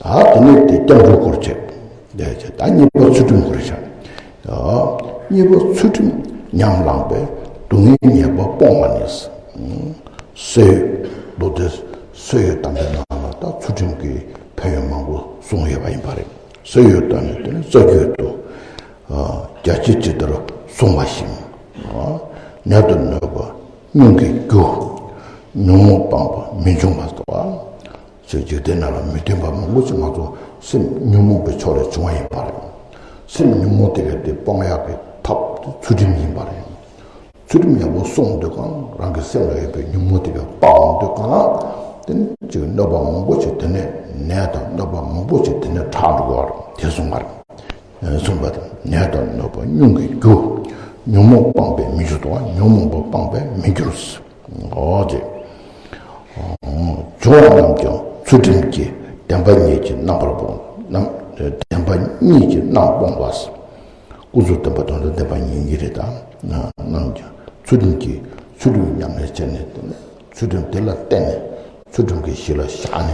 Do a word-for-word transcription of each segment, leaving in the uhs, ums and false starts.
ད་དེ་ནས་དེ་སྐྱབས་འགྲོའི་སྐོར་བྱས། དེ་བྱས་ད་གཉིས་པ་ཚུལ་ཁྲིམས་སྐོར་བྱས། ཡ། གཉིས་པ་ཚུལ་ཁྲིམས་ཉམས་བླངས་པས་སྡུག་བསྔལ་ཉེས་པ་སྤོང་བ་ནི། ཨ། བསིལ་འོད། མདོ་སྡེ་བསིལ་འོད་དམ་པའི་ནང་ལ་ད་ཚུལ་ཁྲིམས་ཀྱི་ཕན་ཡོན་མང་པོ་གསུངས་ཡོད་པ་ཡིན་པ་རེད། བསིལ་འོད་དང་ནི་དེ་ནི་རྩ་རྒྱུད་དུ། ཨ། རྒྱ་ཆེར་ཇི་ལྟར་གསུངས་པ་བཞིན། ཨ། ནད་དང་གནོད་པ་སྙུང་གི་རྒྱུ། ཉོན་མོངས་སྤངས་པ་མི་འབྱུང་བ་ལྟ་བུ། ཅིག་འཇིག་རྟེན་ནང་ལ་མི་མཐུན་པ་མང་པོ་ཅིག་ང་ཚོ་སེམས་ཉོན་མོངས་པའི་ཕྱོགས་ལས་བྱུང་བ་ཡིན་པ་རེད། སེམས་ཉོན་མོངས་དེ་ག་དེ་སྤོང་ཡག་གི་ཐབས་དེ་ཚུལ་ཁྲིམས་ཡིན་པ་རེད། ཚུལ་ཁྲིམས་ཡག་པོ་སྲུང་སྡོད་གང་རང་གི་སེམས་ལ་ཡོད་པའི་ཉོན་མོངས་དེ་ག་སྤང་སྡོད་གང་ལ། དེ་ནི་ཅིག་གནོད་པ་མང་པོ་ཅིག་དེ་ནས་ནད་དང་གནོད་པ་མང་པོ་ཅིག་དེ་ནས་དྲག་འགྲོ་གི་རེད་དེ་གསུངས་པ་རེད། གསུངས་པ་དང་ནད་དང་གནོད་པ་སྙུང་གི་རྒྱུ། ཉོན་མོངས་སྤངས་པས་མི་འགྱུར་ཏོ། ཉོན་མོངས་པ་སྤངས་པས་མི་འགྱུར། འོ་དེ། འབྱུང་བ་རྣམས་ཀྱང་ཚུལ་ཁྲིམས་ཀྱིས། བདེན་པ་གཉིས་ཀྱིས་རྣམ་པར་སྤོང་། རྣམ། བདེན་པ་གཉིས་ཀྱིས་རྣམ་སྤོང་བ། ཀུན་རྫོབ་བདེན་པ་དང་བདེན་པ་གཉིས་གཉིས་རེད་ད། རྣམས་ཀྱང་ཚུལ་ཁྲིམས་ཀྱིས་ཚུལ་ཁྲིམས་ཉམས་ལེན་བྱས་ནས་དེ་ནས་ཚུལ་ཁྲིམས་དེ་ལ་བརྟེན་ནས་ཚུལ་ཁྲིམས་ཀྱི་གཞི་ལ་བཞག་ནས་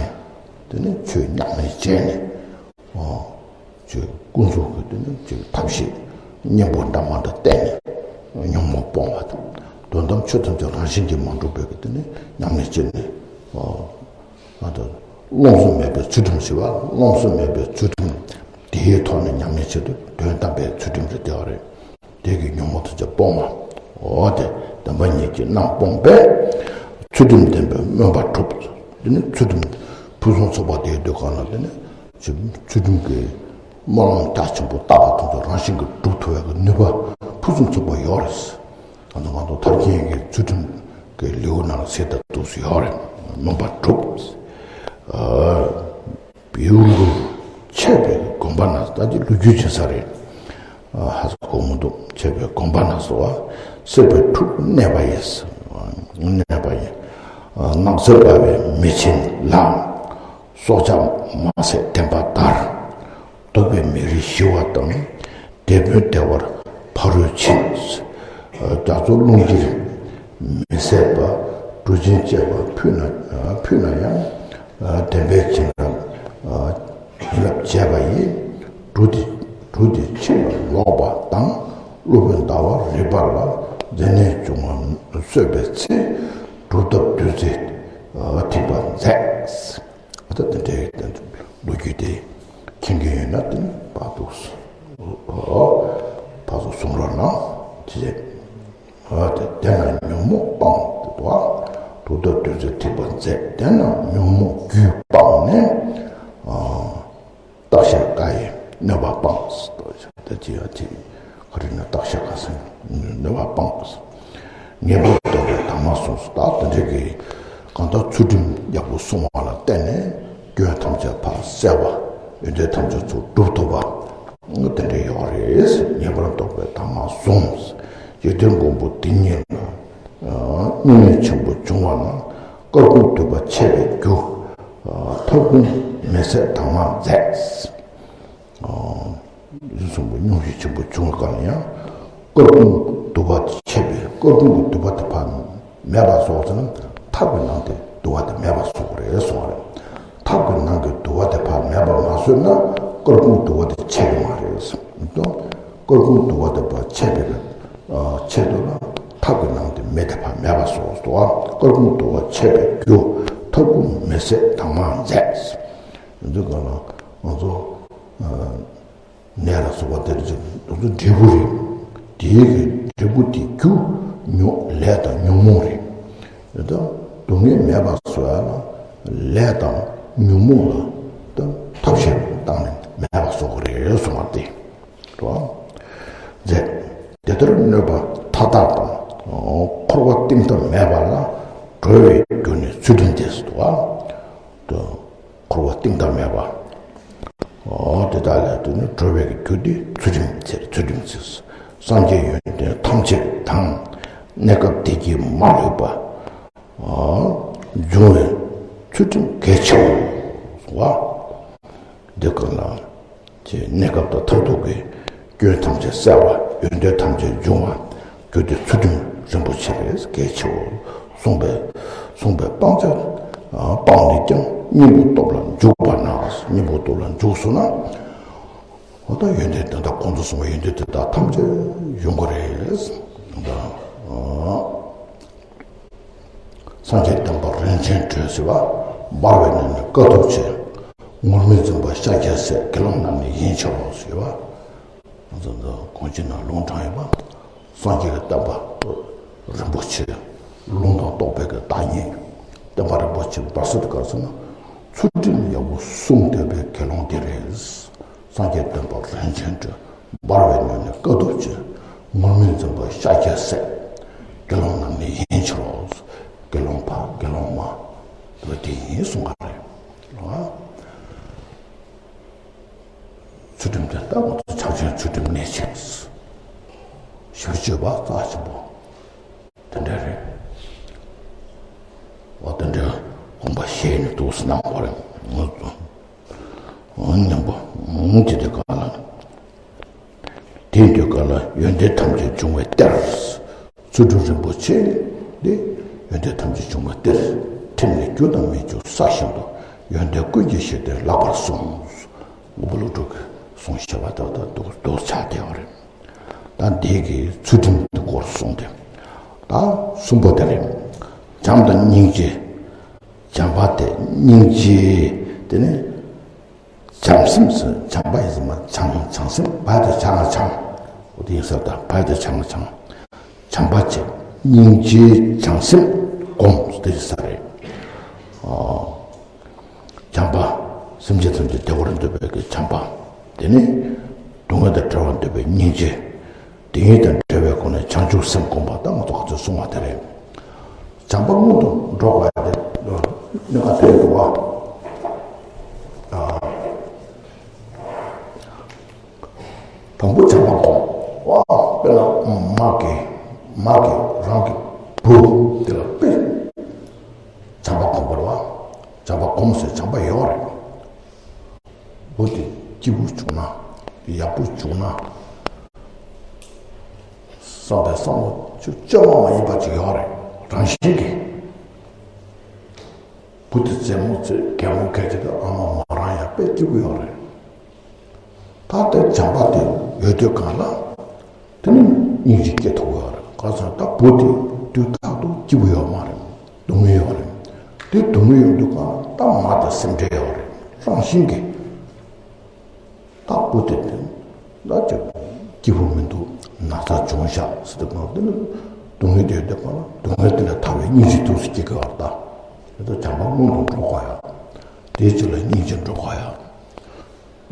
དེ་ནས་ཆོས་ཉམས་ལེན་བྱས་ནས། འོ། ཅིག་ཀུན་རྫོབ་ཀྱི་དེ་ནི་ཅིག་ཐབས་ཤེས་གཉེན་པོ་འདྲ་མི་འདྲ་བསྟེན་ནས་ཉོན་མོངས་སྤོང་བ་དང་། དོན་དམ་ཆོས་ཐམས་ཅད་རང་བཞིན་གྱིས་མ་གྲུབ་པའི་གི་དེ་ནི་ཉམས་ལེན་བྱས་ནས། ཨ་ད་རློམ་གསུམ་མེད་པའི་ཚུལ་ཁྲིམས་ཞེས་པ། རློམ་གསུམ་མེད་པའི་ཚུལ་ཁྲིམས་དེའི་ཐོག་ནས་ཉམས་ལེན་བྱེད་དུས་དོན་དམ་པའི་ཚུལ་ཁྲིམས་རེད་བདེ་བ་རེད། དེ་གི་ཉོན་མོངས་ཐམས་ཅད་སྤོང་བ། འོ་དེ་བདེན་པ་གཉིས་ཀྱིས་རྣམ་སྤོང་པས། ཚུལ་ཁྲིམས་ལྡན་པའི་སྨོན་པ་འགྲུབ། དེ་ནི་ཚུལ་ཁྲིམས་ཕུན་སུམ་ཚོགས་པ་དེའི་སྡོད་གང་ལ་དེ་ནི། ཚུལ་ཁྲིམས་ཀྱི་སྨོན་ལམ་རྒྱ་ཆེན་པོ་བཏབ་པ་དེ་ཚོ་རང་བཞིན་གྱིས་འགྲུབ་ཐུབ་པའི་ནུས་པ་ཕུན་སུམ་ཚོགས་པ་ཡོད་རེད། ད་ང་ཚོ་ཐར་རྒྱན་གྱི་ཚུལ་ཁྲིམས་ཀྱི་ལེའུ་ནང་ལ་གསལ་དུ་འདུག་སེ་ཡོད་རེད། སྨོན་པ་འགྲུབ། ཨ། བེའུ་ལུར་ཆད་པའི་དགོན་པ་ན། ད་འདི་ལོ་རྒྱུས་ཅན་ས་རེད། ཨ། ཧ་ས་གོ་མི་འདུག་ཆད་པའི་དགོན་པ་ན་སོ། སྲེད་པའི་ཕྲུག་གནས་པ་ཡིས། གནས་པ་ཡིས། ནགས་ཚལ་སྦ་བའི་མེ་ཆེན་ལ། སྲོག་ཆགས་མ་ཟད་བདེན་པ་དར། ལྡོག་པའི་མེ་རི་ཞི་བ་དང་། དེད་དཔོན་བདེ་བར་ཕ་རོལ་ཕྱིན། རྒྱ་མཚོ་ཀླུང་དཀྱིལ་མི་ཟད་པ། གྲུ་ཆེན་བཅས་པ་ཕུལ་ན་ཕུལ་ན་ཡང་། བདེན་པའི་བྱིན་རླབས་བྱིན་རླབས་བྱས་པ་ཡིས། གྲུ་དེ་གྲུ་དེ་ཕྱིར་ལོག་པ་དང་། སློབ་དཔོན་ཟླ་བ་རི་པ་ལ། མཛེ་ནད་བྱུང་བ་གསོས་པའི་ཚེ། གྲུབ་ཐོབ་བདུད་རྩི་ཐིགས་པ་མཛད། ད་དེ་འདྲའི་ལོ་རྒྱུས་དེ་མཁྱེན་གྱི་ཡོད་ན་དེ་ནི་ཕར་ཚུར་ཕར་ཚུར་གསུང་རོགས་གནང་། དེ་དེ་ན་ཉོན་མོངས་སྤངས་ཏེ་དོ། གྲུབ་ཐོབ་བདུད་རྩི་ཐིགས་པ་མཛད། དེ་ན་ཉོན་མོངས་རྒྱུད་སྤངས་ནས། ཨ། བརྟག་བྱའི་ཀ་ཡིས་གནོད་པ་སྤངས། ད་ཅི་ཡང་དེ་ག་རེ་ན་བརྟག་བྱའི་ཀ་ཟེར་གནོད་པ་སྤངས། ངེས་པར་རྟོགས་པའི་དྭངས་མ་ཟུངས་སུ། ད་དེ་འདྲའི་གི་གང་ལྟར་ཚུལ་ཁྲིམས་ཡག་པོ་སྲུང་བ་ལ་བརྟེན་ནས་སྐྱོན་ཐམས་ཅད་ཕར་བསལ་བ། ཡོན་ཏན་ཐམས་ཅད་ཚུར་སྒྲུབ་ཐུབ་པ། དེ་འདྲའི་ཡོད་རེད། ངེས་པར་རྟོགས་པའི་དྭངས་མ་ཟུངས། འཇིག་རྟེན་མགོན་པོ་དེ་ཉིད་ལ། སྙིང་ནས་ཆེན་པོ་འབྱུང་བ་ན། སྐར་ཁུང་དུད་པ་ཆད་པའི་རྒྱུ། ཐབ་ཁུང་མེ་ཟད་དྭངས་མ་མཛད། གསུངས་པ་སྙུང་གཞི་ཆེན་པོ་བྱུང་བའི་སྐབས་ལ་ཡང་། སྐར་ཁུང་དུད་པ་ཆད་པའི་སྐར་ཁུང་གི་དུད་པ་དེ་ཕར་མེད་པ་བཟོ་བ་ཟེར་ན་ཐབ་ཀྱི་ནང་དེ་དུད་པ་དེ་མེད་པ་བཟོ་དགོས་རེད་གསུངས་པ་རེད། ཐབ་ཀྱི་ནང་གི་དུད་པ་དེ་ཕར་མེད་པ་མ་བཟོས་ན་སྐར་ཁུང་དུད་པ་དེ་ཆད་ཀྱི་མ་རེད་གསུངས། སྐར་ཁུང་དུད་པ་དེ་ཕར་ཆད་པའི་ཆེད་དུ་ལ་ཐབ་ཀྱི་ནང་དེ་མེ་དེ་ཕར་མེད་པ་བཟོ་བཟོ་བ། སྐར་ཁུང་དུད་པ་ཆད་པའི་རྒྱུ། ཐབ་ཁུང་མེ་ཟད་དྭངས་མ་མཛད། འདི་ག་ལ་ང་ཚོ། ནད་ལ་སོགས་པ་དེ་ཚོ་འདི་ཚོ་འབྲས་བུ་རེད། དེའི་གི་འབྲས་བུ་དེ་རྒྱུ་ཉོ་ལས་དང་ཉོན་མོངས་རེད། དེ་ལྟར་སྡུག་བསྔལ་མེད་པ་བཟོ་ཡ་ལ་ལས་དང་ཉོན་མོངས་ལ་ད་ཐབས་ཤེས་བཏང་ནས་མེད་པ་བཟོ་དགོས་རེད་གསུངས་པ་དེ་རེད། མཛད། དེ་ལྟར་གནོད་པ་མཐའ་དག་དང་། འཁོར་བ་གཏིང་མཐའ་མེད་པ་ལ། གྲོལ་བའི་རྒྱུ་ནི་ཚུལ་ཁྲིམས་ཏེ། འཁོར་བ་གཏིང་མཐའ་མེད་པ། འོ་དེ་དག་ལས་དུ་ནི་གྲོལ་བའི་རྒྱུ་དེ་ཚུལ་ཁྲིམས་ཟེར། ཚུལ་ཁྲིམས་ཟེར། སངས་རྒྱས་ཡོན་ཏན་ཐམས་ཅད་དང་། གནས་སྐབས་བདེ་སྐྱིད་མ་ལུས་པ། འབྱུང་བའི་ཚུལ་ཁྲིམས་གལ་ཆེའོ། འདི་ཀུན་ལ། གནས་སྐབས་དང་མཐར་ཐུག་གི་སྐྱོན་ཐམས་ཅད་བསལ་བ། ཡོན་ཏན་ཐམས་ཅད་འབྱུང་བ། རྒྱུ་དེ་ཚུལ་ཁྲིམས་རིན་པོ་ཆེ་རེད། གལ་ཆེའོ། གསུངས་པས་གསུངས་པས་སྤང་བྱ་སྤངས་ནས་ཀྱང་གཉེན་པོའི་སྟོབས་ལ་འཇུག་པ་ན་ སྙིང་པོ་ཏོག་ལ་འཇུག་སོང་ན། འོ་ད་ཡོན་ཏན་དེ་དག་གོང་དུ་སོང་བའི་ཡོན་ཏན་དེ་དག་ཐམས་ཅད་ཡོང་གི་རེད། ད་སངས་རྒྱས་བསྟན་པ་རིན་ཆེན་སྒྲོན་ཟེར་བ། འབར་བའི་སྣོད་ནི་དཀའ་ཐུབ་ཆེ། ངུར་སྨྲིག་འཛིན་པ་ཤཱཀྱ་སྲས། དགེ་སློང་རྣམས་ནི་ཡིན་ཕྱིར་རོ་ཟེར་བ། ང་ཚོ་འདི་གོང་ཆེན་ནང་ལུང་དྲངས་ཡོད་པ། སངས་རྒྱས་ཀྱི་བསྟན་པ་རིན་པོ་ཆེ། ལུང་དང་རྟོགས་པའི་གི་བདག་ཉིད། བསྟན་པ་རིན་པོ་ཆེ་འབར་ས་དེ་ག་རེ་ཟེར་ན། ཚུལ་ཁྲིམས་ཡག་པོ་སྲུང་བསྡད་པའི་དགེ་སློང་དེ་རེད། སངས་རྒྱས་བསྟན་པ་རིན་ཆེན་སྒྲོན། འབར་བའི་སྣོད་ནི་དཀའ་ཐུབ་ཆེ། ངུར་སྨྲིག་འཛིན་པ་ཤཱཀྱ་སྲས། དགེ་སློང་རྣམས་ནི་ཡིན་ཕྱིར་རོ། དགེ་སློང་ཕ་དགེ་སློང་མ། འོ་དེ་ཡིན་གསུང་ག་རེད། ཚུལ་ཁྲིམས་དེ་ལྟ་བུ་ཕྱག་ཆེན་ཚུལ་ཁྲིམས་གནས་ཆེན། ཞིབ་དཔྱོད་པ་རྩ་ཆེན་པོ། དེ་འདྲ་རེད། འོ་དེ་འདྲ་དགོངས་པ་བཞེས་ནས་འདུག་སེ་གནང་བ་རེད། ངོ་ཚོ་མཉམ་པོ་ངོ་དེ་དེ་ག་ལ། དེའི་དུས་ག་ལ་ཡོན་ཏན་ཐམས་ཅད་འབྱུང་བའི་གཏེར། ཚུལ་ཁྲིམས་རིན་པོ་ཆེ་འདི་ཡོན་ཏན་ཐམས་ཅད་འབྱུང་བའི་གཏེར། ཁྲིམས་ནི་རྒྱུ་དང་མི་རྒྱུ་ས་བཞིན་དུ། ཡོན་ཏན་ཀུན་གྱི་གཞི་དེ་ལགས་པར་གསུངས། མགོན་པོ་ཀླུ་སྒྲུབ་ཀྱིས་གསུངས་བཞག་པ་དག་དག་འདུག་འདུག་ཆགས་བསྡད་པ་རེད། ད་འདི་གི་ཚུལ་ཁྲིམས་ཀྱི་སྐོར་གསུངས་ཏེ། ད་གསུམ་པ་དེ་རེད། བྱམས་དང་སྙིང་རྗེ། བྱམས་པ་དེ་སྙིང་རྗེ། དེ་ནི་བྱམས་སེམས་སུ་བྱམས་པ་ཡིན་ཟེར་མ། བྱམས་བྱམས་སེམས་བ་དེ་བྱ་ང་བྱམས། འོ་དེ་ཡིན་ས་ད་བ་དེ་བྱ་ང་བྱམས། བྱམས་པ་བྱེད་སྙིང་རྗེ་བྱམས་སེམས་སྒོམ་དེ་ཡིན་ས་རེད། ཨ། བྱམས་པ། སེམས་ཅན་ཐམས་ཅད་བདེ་བར་འདོད་པའི་གི་བྱམས་པ། དེ་ནི་སྡུག་བསྔལ་དང་བྲལ་བར་འདོད་པའི་སྙིང་རྗེ། དེ་ཉིད་དང་བྲལ་བའི་སྒོ་ནས་བྱང་ཆུབ་སེམས་སྒོམ་པ་དང་ང་ཚོ་ག་ཚོད་གསུངས་པ་དེ་རེད། བྱམས་པ་སྔོན་དུ་འགྲོ་དགོས་ཡ་དེ་གནད་འགག་དེ་འདུག་བ། ཨ། དང་པོ་བྱམས་པ་སྒོམ། ཨ། དཔེར་ན་མ་གི་མ་གི་རང་གི་བུ་དེ་ལ་དཔེ། བྱམས་པ་སྒོམ་པ་རེད་བ། བྱམས་པ་སྒོམ་ཟེར་བྱམས་པ་ཡོད་རེད། བུ་དེ་སྐྱིད་པོ་བྱུང་ན། ཡག་པོ་བྱུང་ན། བསམ་པའི་བསམ་བློ་ཅིག་བཅོས་མ་མ་ཡིན་པ་ཅིག་ཡོད་རེད། རང་བཞིན་གྱིས། བུ་དེ་རྩེད་མོ་རྩེ་གད་མོ་གད་ཀྱི་འདུག་ཨ་མ་མོ་རང་ཡང་དཔེ་སྐྱིད་པོ་ཡོད་རེད། ད་ལྟའི་བྱམས་པ་དེ་ཡོད་དུས་གང་ལ། དེ་ནི་སྙིང་རྗེ་སྐྱེ་ཐུབ་ཡོད་རེད། གང་ཟེར་ན་ད་བུ་དེ་དུས་རྟག་ཏུ་སྐྱིད་པོ་ཡོད་མ་རེད། སྡུག་བསྔལ་ཡོད་རེད། དེ་སྡུག་བསྔལ་ཡོད་དུས་གང་ལ་ད་མ་དང་སེམས་ཁྲལ་ཡོད་རེད། རང་བཞིན་གྱིས། ད་བུ་དེ་དེ་ལ་ཅིག་སྐྱིད་པོ་མི་འདུག་ན་ཚ་བྱུང་ཤག་ཟེར་དུས་གང་དེ་ནི་སྡུག་བསྔལ་དེ་ཡོད་དུས་གང་ལ་སྡུག་བསྔལ་དེ་ལས་ཐར་བའི་སྙིང་རྗེ་ཐུགས་སུ་སྐྱེ་དགོས་པ་རེད། ད་དེ་ཚོ་བྱམས་པ་སྔོན་དུ་འགྲོ་དགོས་ཡ། དེའི་ཕྱིར་ལ་སྙིང་རྗེ་འགྲོ་དགོས་ཡ།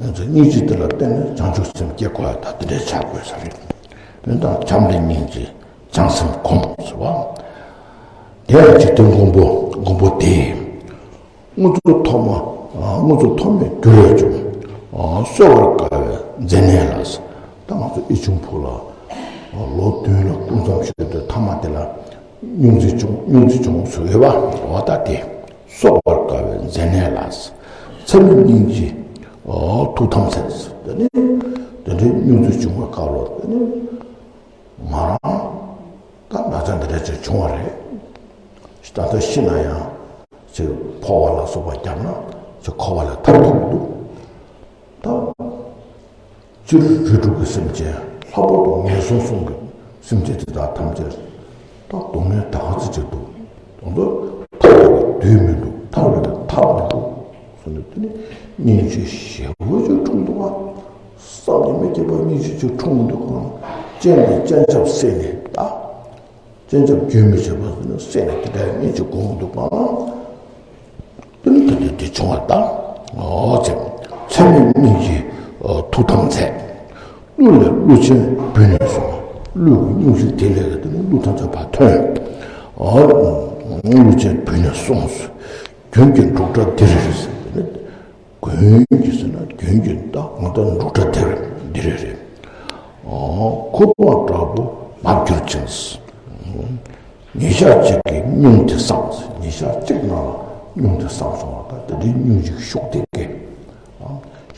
ང་ཚོ་སྙིང་རྗེ་དེ་ལ་བརྟེན་ནས་བྱང་ཆུབ་སེམས་སྐྱེ་དགོས་ཡ། ད་དེ་འདྲའི་བྱ་དགོས་ས་རེད། དོན་དག་བྱམས་དང་སྙིང་རྗེ་བྱང་སེམས་སྒོམ་ཟེར་བ། དེ་ཡང་འཇིག་རྟེན་མགོན་པོ་མགོན་པོ་དེས། དངོས་གཙོ་ཐོག་མ། དངོས་གཙོ་ཐོག་མའི་རྒྱུ་ལས་བྱུང་། གསོད་པར་དཀའ་བའི་མཛེ་ནད་ལ། ད་ང་ཚོ་ཨི་ཆུང་ཕུ་ལ་ལོ་བདུན་ལ་སྐུ་མཚམས་བཞུགས་དུས་མཐའ་མ་དེ་ལ་སྙུང་རྩི་བྱུང་། སྙུང་རྩི་བྱུང་ཟེར་ཡོད་པ། འོ་ད་དེ་གསོད་པར་དཀའ་བའི་མཛེ་ནད་ལ། ཚད་མེད་སྙིང་རྗེ་ཐུགས་དམ་ཚད། དེ་ནི་དེ་འདྲའི་སྙུང་རྩི་བྱུང་བའི་སྐབས་ལ་དེ་ནི། ང་རང་ད་ན་ཚ་འདི་འདྲ་ཅིག་བྱུང་བ་རེད། ད་ལྟ་ཤི་ན་ཡང་ཅིག་ཕོ་བ་ལ་སོགས་པ་བརྒྱབ་ན་ཅིག་འཁོར་བ་ལས་ཐར་ཐུབ་འདུག་ད་སྤྱིར་རིགས་དྲུག་གི་སེམས་ཅན་ལྷག་པར་དུ་ངན་སོང་གསུམ་གྱི་སེམས་ཅན་དེ་དག་ཐམས་ཅད་ད་སྡུག་བསྔལ་ད་ག་ཚོད་ཅིག་འདུག་དེ་ཚོ་ཐར་བའི་དུས་མི་འདུག་ཐར་བའི་ཐབས་མི་འདུག་ཟེར་ནས། དེ་ནི་སྙིང་རྗེ་ཞེ་པོ་ཅིག་འཁྲུངས་འདུག་ག་བསམ་གྱིས་མི་ཁྱབ་པ་སྙིང་རྗེ་ཅིག་འཁྲུངས་འདུག་ག་སྤྱན་གྱིས་སྤྱན་ཆབ་བསད་ནས། ད་སྤྱན་ཆབ་རྒྱུན་མི་ཆད་པ་ཟེར་ནས་བསད་ནས་དེ་འདྲ་སྙིང་རྗེ་སྒོམ་འདུག་ག་དེ་ནི་དེ་འདྲ་དེ་བྱུང་བ་དང་། འོ་ཙེ། ཚད་མེད་སྙིང་རྗེ་ཐུགས་དམ་ཚད། ཀླུ་ལས་ཀླུ་ཆེན་བུད་ནས་སོང་། ཀླུ་གི་སྙུང་གཞི་དེ་ལས་དེ་ནི་ཀླུ་ཐམས་ཅད་ཕར་ཐོན། འོ། ཀླུ་ཆེན་བུད་ནས་སོང་། དགོན་གྱི་འབྲུག་སྒྲ་ལྡིར་རེ་རེ་ཟེར། དེ་ནི་དགོན་གྱི་ཟེར་ན་དགོན་གྱི་ད་ང་ད་འབྲུག་སྒྲ་ལྡིར་ལྡིར་རེ་རེ། འོ། ཁུ་བ་འདྲ་པོ་འབབ་གྱུར་ཅིང་། ཉིན་ཞག་གཅིག་གི་སྙུང་དེ་སངས། ཉིན་ཞག་གཅིག་ནང་ལ་སྙུང་དེ་སངས་སོང་བ། ད་དེ་འདྲའི་སྙུང་ཞིག་ཤུགས་དེ་གས།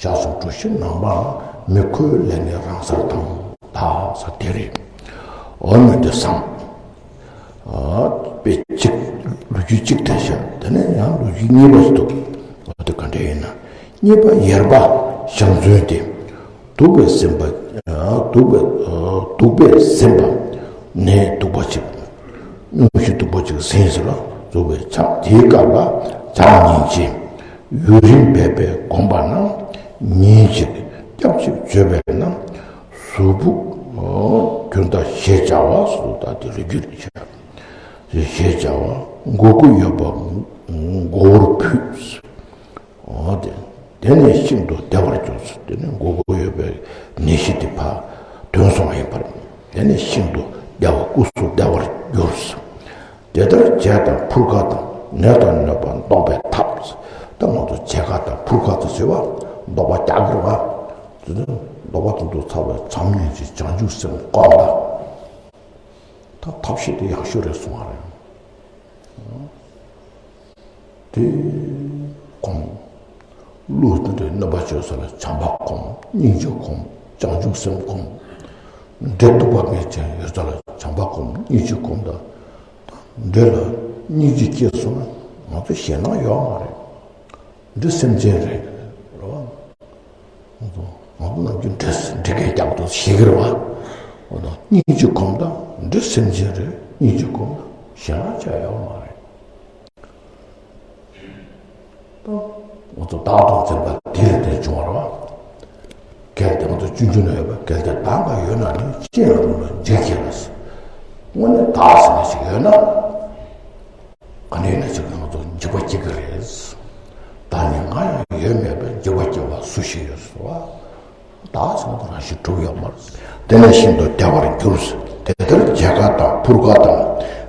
ཞག་གསུམ་གྲོ་བཞིན་ནམ་མཁའ་ལ། མི་ཁོའི་ལས་ངན་རང་སར་ཐང་། ད་ས་དེ་རེད། འོ་མི་དེ་སངས། ཨ། དཔེ་གཅིག་ལོ་རྒྱུས་གཅིག་དེ་བཤད། དེ་ནས་ཡང་ལོ་རྒྱུས་གཉིས་པ་ཞིག་འདུག་འོ་དེ་ག་འདྲ་ཡིན་ན། གཉིས་པ་ཡེར་པ་ཞང་བཙུན་ཏེ། གདུག་པས་ཟིན་པ། གདུག་པས་གདུག་པས་ཟིན་པ། ནད་གདུག་པ་ཅིག་སྙུང་གཞི་གདུག་པ་ཅིག་ཟིན་ཟེར་ལ་གདུག་པས་ཆགས། དེའི་སྐབས་ལ་བྱམས་སྙིང་རྗེ་ཡུན་རིང་འབད་པས་བསྒོམས་པ་ན། ཉིན་གཅིག་སྐྱབས་གཅིག་བྱོན་པས་ན། གཟུགས་ཕུག་གྱུར་མཐའ་ཞེས་བྱ་བ་སུ་དག་དེ་ལུས་རྒྱུད་ཀྱི་ཆ། ཞེས་བྱ་བ་མགོ་སྐུ་ཡོད་པ་མགོ་བོར་ཕུད། འོ་དེ། དེ་ནས་ཤིན་ཏུ་བདེ་བར་གྱུར། དེ་ནས་མགོ་སྐུ་ཡོད་པའི་ནད་གཞི་དེ་ཕར་ཐོན་སོང་ཡིན་པར། དེ་ནས་ཤིན་ཏུ་བདེ་བ་སྐུ་གཟུགས་བདེ་བར་གྱུར། དེ་ལྟར་བྱད་དང་ཕུར་ཁ་དང་ནད་དང་གནོད་པ་བཟློག་པའི་ཐབས། ད་ང་ཚོ་བྱད་ཁ་དང་ཕུར་ཁ་དང་ཟེར་བ་བཟློག་པ་རྒྱག་དགོས་པ། དེ་ནས་བཟློག་པ་དང་དུ་ཚ་བའི་བྱམས་སྙིང་རྗེ་བྱང་ཆུབ་སེམས་སྒོམ་པ། ད་ཐབས་ཤེས་དེ་ཡག་ཤོས་རེད་གསུང་བ་རེད། དེ་སྒོམ། ཀླུ་དེ་འདྲའི་གནོད་པ་བྱེད་ས་ལ་བྱམས་པ་སྒོམ། སྙིང་རྗེ་སྒོམ། བྱང་ཆུབ་སེམས་སྒོམ། འདྲེ་གདུག་པ་མེད་ཅན་ཡོད་ས་ལ་བྱམས་པ་སྒོམ། སྙིང་རྗེ་སྒོམ་དང་། འདྲེ་ལ་སྙིང་རྗེ་སྐྱེས་སོང་ན་ང་ཚོ་ཞེད་སྣང་ཡོད་མ་རེད། འདྲེ་སེམས་ཅན་རེད། རེད་བ། ང་ཚོ་ནམ་རྒྱུན་འདྲེ་འདྲེ་སྐད་རྒྱག་ཏུ་ཞིག་རེད་བ། འོ་ན་སྙིང་རྗེ་སྒོམ་དང་འདྲེ་སེམས་ཅན་རེད། སྙིང་རྗེ་སྒོམ་དང་ཞེད་སྣང་བྱ་ཡོད་མ་རེད། ད་ང་ཚོ་བདག་དང་འཛིན་པ་དེ་ལ་དེ་བྱུང་བ་རེད་བ། གལ་ཏེ་ང་ཚོ་ཆུང་ཆུང་ན་ཡོད་པ་གལ་ཏེ་བདག་ལ་ཡོད་ན་ནི་ཅི་ཡང་རུང་ལ་འཇིགས་བྱེད་ལ། དངོས་གནས་བདག་ཟེར་ན་ཞིག་ཡོད་ན། ག་ནས་ཡིན་ན་ཅིག་ང་ཚོ་འཇིགས་པ་སྐྱེ་གི་རེད། ད་ནི་ང་ཡང་ཡོད་མེད་པའི་འཇིགས་པ་སྐྱེ་བ་སུ་ཞིག་ཡོད་ཟེར་བ། བདག་ཟེར་ན་རང་བཞིན་གྲུབ་ཡོད་མ་རེད། དེ་ནས་ཤིན་ཏུ་བདེ་བར་གྱུར། དེ་ལྟར་བྱད་ཁ་དང་ཕུར་ཁ་དང་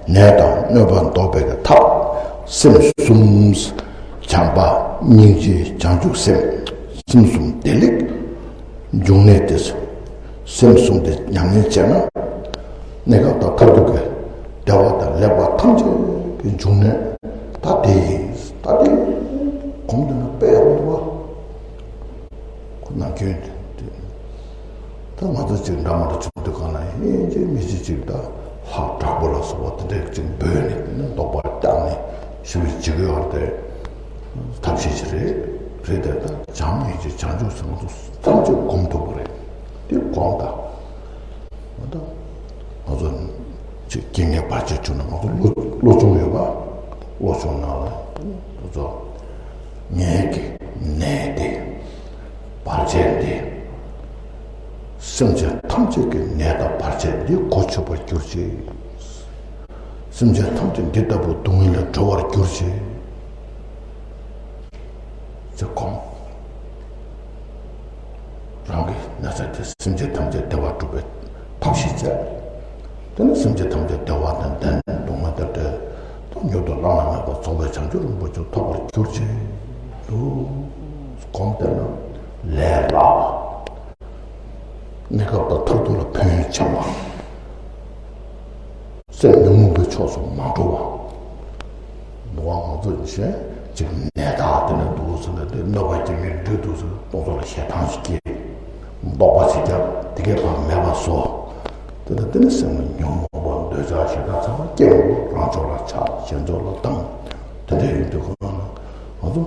ནད་དང་གནོད་པ་བཟློག་པའི་ཐབས། སེམས་གསུམ། བྱམས་པ་སྙིང་རྗེ་བྱང་ཆུབ་སེམས། སེམས་གསུམ་བདེ་ལེགས། འབྱུང་གནས་ཏེ། སེམས་གསུམ་དེ་ཉམས་ལེན་བྱས་ན། གནས་སྐབས་དང་མཐར་ཐུག་གི་བདེ་བ་དང་ལེགས་པ་ཐམས་ཅད་ཀྱི་འབྱུང་གནས་ད་དེ་ཡིན། ད་དེ་གོམས་དུ་ན་དཔེ་ཡག་པོ་འདུག་བ། ཁོ་ནམ་རྒྱུན་དེ་ད་ང་ཚོ་ཅིག་འདྲ་མ་འདྲ་བྱུང་དུས་གང་ལ་ཡིན་གཅིག་མི་གཅིག་ཅིག་ད་ལྷ་དྲག་པོ་ལ་སོགས་པ་དེ་འདྲས་ཅིག་འབོད་ནས་དེ་ནས་བཟློག་པ་བརྒྱབ་ནས་ཞི་བའི་འཇིགས་ཡོར་དེ། ཐབས་ཤེས་ཅིག་རེད། རེད་དེ་ད་བྱམས་སྙིང་རྗེ་བྱང་ཆུབ་སེམས་ང་ཚོ་ཐམས་ཅད་སྒོམ་ཐུབ་པ་རེད། དེ་སྒོམ་དང་། ང་ཚོ་ང་ཚོ་ཅིག་རྐྱེན་ངན་བར་ཆད་བྱུང་ན་ང་ཚོ་བློ་བློ་སྦྱོང་ཡོད་པ། བློ་སྦྱོང་ནང་ལ་ང་ཚོ་ངའི་གི་ནད་དེ་བར་ཆད་དེ་སེམས་ཅན་ཐམས་ཅད་ཀྱི་ནད་དང་བར་ཆད་འདི་གོ་ཆོད་པར་གྱུར་ཅིག་སེམས་ཅན་ཐམས་ཅད་འདི་ལྟ་བུ་སྡུག་བསྔལ་ལས་སྒྲོལ་བར་གྱུར་ཅིག་ཅེས་སྒོམ། རང་གི་ན་ཚ་དེ་སེམས་ཅན་ཐམས་ཅད་བདེ་བ་སྒྲུབ་པའི་ཐབས་ཤེས་བྱས། དེ་ནི་སེམས་ཅན་ཐམས་ཅད་བདེ་བ་དང་ལྡན་སྡུག་བསྔལ་དང་བྲལ་ཏེ་མྱུར་དུ་བླ་ན་མེད་པ་རྫོགས་པའི་བྱང་ཆུབ་རིན་པོ་ཆེ་ཐོབ་པར་གྱུར་ཅིག་འདུག་སྒོམ་བསྡད་ན་ལས་སླ། གནས་སྐབས་དང་མཐར་ཐུག་ལ་ཕན་ཡོན་ཆེ་བ། སེམས་ཉོན་མོངས་པའི་ཕྱོགས་སུ་མ་འགྲོ་བ། འདུག་བ། ང་ཚོ་གཞན་གཅིག་ནད་རྟགས་དེ་ནས་འདུག་ཟེར་ནས་དེ་གནོད་པ་སྐྱེལ་མཁན་འདུག་འདུག་ཟེར་ནས་སྟོང་ཚོ་ལ་ཞེ་སྡང་ཞིག་སྐྱེས། བཟློག་པ་ཞིག་བརྒྱབ་དེ་གས་ཕར་མེད་པ་བཟོ། དེ་ནས་དེ་ནས་སེམས་ལ་ཉོན་མོངས་པ་འདོད་ཆགས་ཞེ་སྡང་ཚང་མ་སྐྱེ་བ་རང་ཕྱོགས་ལ་ཆགས་གཞན་ཕྱོགས་ལ་ལྡང་། དེ་འདྲ་ཡིན་དུས་ཁོ་ན་ང་ཚོ་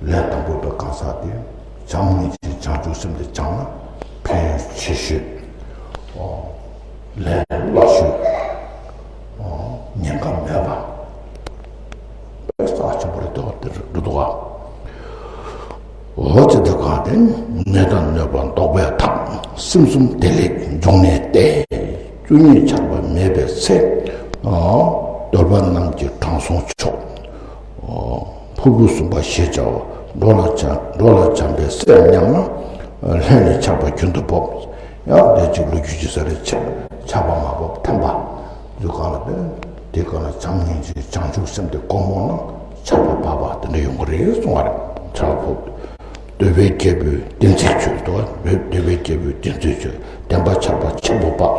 ལས་དང་པོ་པའི་གང་ཟག་དེ་བྱམས་སྙིང་རྗེ་བྱང་ཆུབ་སེམས་དེ་སྦྱངས་ན་ཕན་ཡོན་ཆེ་ཤོས། ལས་སླ་ཤོས། ཉེན་ཁ་མེད་པ། དཔེ་རྩ་ཆེན་པོ་རེད་འདུག་དེ་རེད་འདུག་ག་འོ་ཙི་དེ་ག་དེ་ནད་དང་གནོད་པ་བཟློག་པའི་ཐབས། སེམས་གསུམ་བདེ་ལེགས་འབྱུང་གནས་ཏེ། བཅུ་གཉིས་ཆགས་པ་མེད་པའི་ཚེ། གདོལ་པ་རྣམས་ཀྱི་དྲང་སྲོང་མཆོག་ཕུར་བུ་ཟུམ་པ་ཞེས་བྱའོ། འགྲོ་ལ་བྱམས་འགྲོ་ལ་བྱམས་པའི་སེམས་མཉམ་ན། ལྷན་ནེ་ཆགས་པ་རྒྱུན་དུ་འབབ། ཡང་དེ་གཅིག་ལོ་རྒྱུས་ཀྱི་ས་རེ་ཆགས་ཆགས་པ་མ་འབབ་ཐེམ་པ། དུས་གང་ལ་བས་དེ་གང་ལ་བྱམས་སྙིང་རྗེ་བྱང་ཆུབ་སེམས་དེ་སྒོམ་འོང་ན་ཆགས་པ་འབབ་པ་དེ་འདྲ་ཡོང་གི་རེད་གསུང་བ་རེད། ཆགས་པ་འབབ། འདོད་པའི་རྒྱལ་པོའི་བདེན་ཚིག་ཆོས་དོ། འདོད་པའི་རྒྱལ་པོའི་བདེན་ཚིག་ཆོས་བདེན་པ་ཆགས་པ་ཆེན་པོ་འབབ།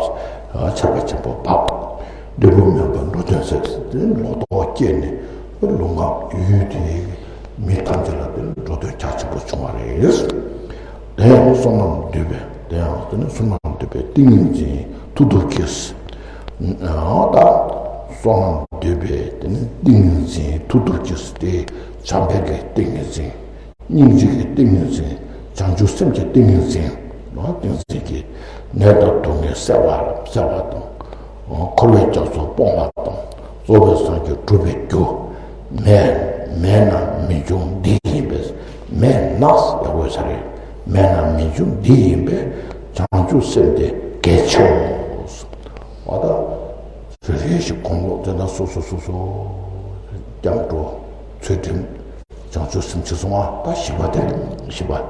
ཆགས་པ་ཆེན་པོ་འབབ། འབྲས་བུ་དམན་པ་འགྲོ་དོན་ཟད། དེ་ལོག་རྟོག་སྐྱེས་ནས་ལུས་ངག་ཡིད་དེ་མི་ཐམས་ཅད་ལ་དེ་འགྲོ་དོན་རྒྱ་ཆེན་པོ་བྱུང་བ་རེད། དེ་ཡང་བསོད་ནམས་འདུས་པའི་དེ་ཡང་དེ་ནི་བསོད་ནམས་འདུས་པའི་ཏིང་ངེ་འཛིན་མཐུ་སྟོབས་ཀྱིས། ད་བསོད་ནམས་འདུས་པའི་དེ་ནི་ཏིང་ངེ་འཛིན་མཐུ་སྟོབས་ཀྱིས་དེ་བྱམས་པའི་གི་ཏིང་ངེ་འཛིན། སྙིང་རྗེ་གི་ཏིང་ངེ་འཛིན། བྱང་ཆུབ་སེམས་ཀྱི་ཏིང་ངེ་འཛིན། ཏིང་འཛིན་གྱིས་ནད་དང་སྡུག་བསྔལ་སེལ་བ་སེལ་བ་དང་། འཁོར་བའི་རྒྱ་མཚོ་སྤོང་བ་དང་། རྩོལ་བའི་སངས་རྒྱས་སྒྲུབ་པའི་རྒྱུ། མེད་མེད་ན་མི་འབྱུང་འདི་ཡིན་པས། མེད་ན་ཡག་པོ་ས་རེད། མེད་ན་མི་འབྱུང་འདི་ཡིན་པས། བྱང་ཆུབ་སེམས་དེ་གལ་ཆེའོ། འོ་ད་རེ་རེ་ཞིག་དགོངས་ཀློག་དེ་དག་སོ་སོ་སོ་སོ་སྐྱབས་འགྲོ་ཚུལ་ཁྲིམས། བྱང་ཆུབ་སེམས་ཅི་སོང་ཨ། ད་བཞི་པ་དེ་རེད། བཞི་པ།